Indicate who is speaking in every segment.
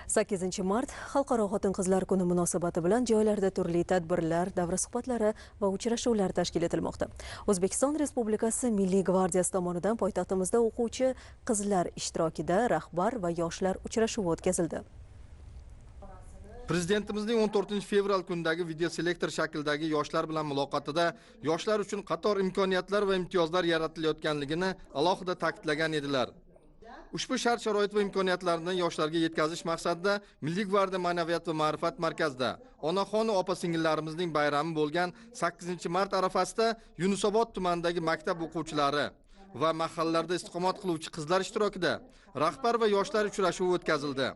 Speaker 1: 8 mart Xalqaro xotin-qizlar kuni munosabati bilan joylarda turli tadbirlar, davra suhbatlari va uchrashuvlar tashkil etilmoqda. O'zbekiston Respublikasi Milliy gvardiyasi tomonidan poytaxtimizda o'quvchi qizlar ishtirokida rahbar va yoshlar uchrashuvi o'tkazildi.
Speaker 2: Prezidentimizning 14 fevral kunidagi videoselektor shaklidagi yoshlar bilan muloqotida yoshlar uchun qator imkoniyatlar va imtiyozlar yaratilayotganligini alohida ta'kidlagan edilar. Ushbu shart sharoit va imkoniyatlarni yoshlarga yetkazish maqsadida Milliy gvardiya ma'naviyat va ma'rifat markazida onaxon opa singillarimizning bayrami bo'lgan 8 mart arafasida Yunusobod tumanidagi maktab o'quvchilari va mahallalarda istiqomat qiluvchi qizlar ishtirokida rahbar va yoshlar uchrashuvi o'tkazildi.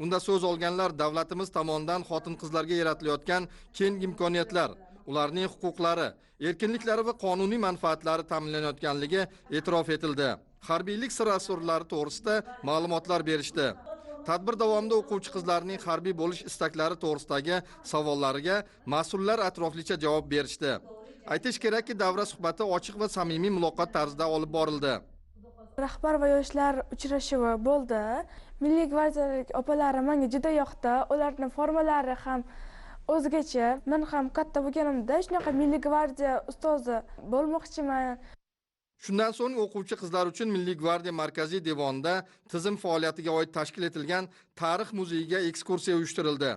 Speaker 2: Unda so'z olganlar davlatimiz tomonidan xotin-qizlarga yaratilayotgan keng imkoniyatlar, ularning huquqlari, erkinliklari va qonuniy manfaatlari ta'minlanayotganligi e'tirof etildi. Harbiylik sir asrorlari to'g'risida ma'lumotlar berishdi. Tadbir davomida o'quvchi qizlarning harbiy bo'lish istaklari to'g'risidagi savollariga mas'ullar atroflicha javob berishdi. Aytish kerakki, davra suhbati ochiq va samimiy muloqot tarzida olib borildi.
Speaker 3: Rahbar va yoshlar uchrashuvi bo'ldi. Milliy gvardiyalik opalarim menga juda yoqdi. Ularning formalari ham o'zgacha. Men ham katta bo'lganimda shunaqa Milliy gvardiya ustozi bo'lmoqchiman.
Speaker 2: Shundan so'ng o'quvchi qizlar uchun Milliy gvardiya markaziy devonida tizim faoliyatiga oid tashkil etilgan tarix muzeyiga ekskursiya uyushtirildi.